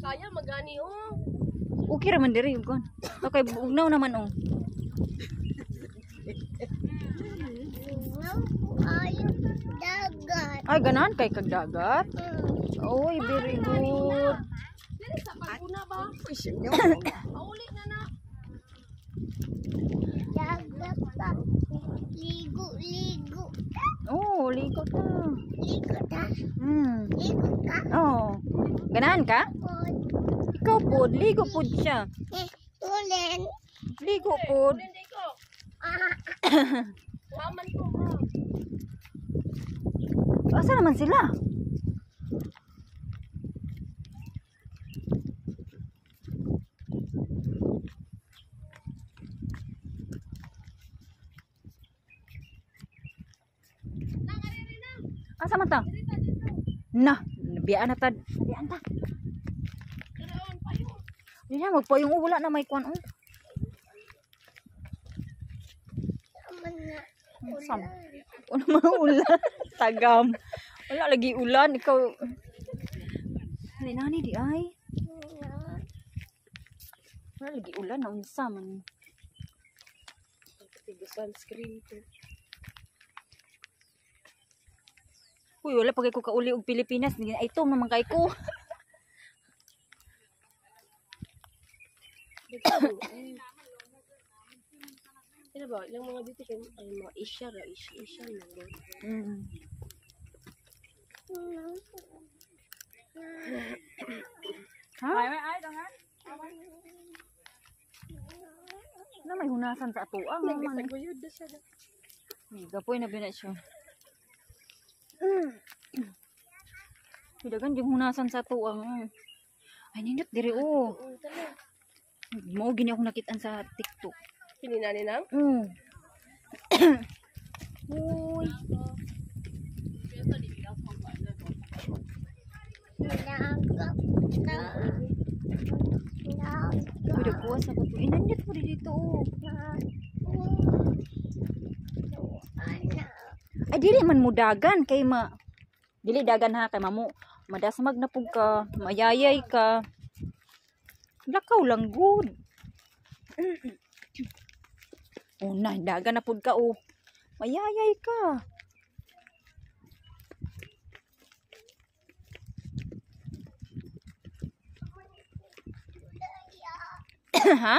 Kaya magani oh. Okay ra man diri ug kon. Okay, bugnaw naman oh. Ay, dagat. Ay, ganahan kay kag dagat. Oy, very good. Dili sa paguna ba? Pauli na na. Dagat pa. Ligo, ligo. Oh, ligo ta. Ligo ta. Ligo ka. Oh. Ganahan ka? O, Ikaw pod, ligo pod siya. eh, tulen. Ligo pod. Hindi ko. Ah, Waman ko bro. Asa naman sila? Asa man ta? Na, nabiyaan na ta. Nabiyaan ta. Karaon payo. Di na, magpayong oh, wala na may kwan oh. man na. Sam. Wala man ulan. Tagam. Wala lagi ulan. Ikaw. Dali nani di ay. Wala lagi ulan. Naunsa man. Tigo sunscreen ko. Uy, wala pa kay ko kauli og Pilipinas. Ay, ito naman kay ko. Ano ba? Ilang mga dito kay ay mga Asia ra, Asia, Asia na bro. Ha? Na may hunasan sa atoa. Nga man. Nagkasaguyod na siya. Uy, gapoy na bina siya. Uy, dagan yung hunasan sa atoa. Nga. Ay, nindot diri oh. Oo, tala. Mao gini ako nakitaan sa TikTok. Kini nani nang? Uy. Dagat ta. Dagat. Uy, dagkuha sa bato. Eh, nandito po dito oh. Ana. Ay, dili man mo dagan kay ma dili dagan ha kay mamo madasmag na pug ka, mayayay ka. Lakaw lang good. Oh na, dagan na pud ka oh. Mayayay ka. Ha?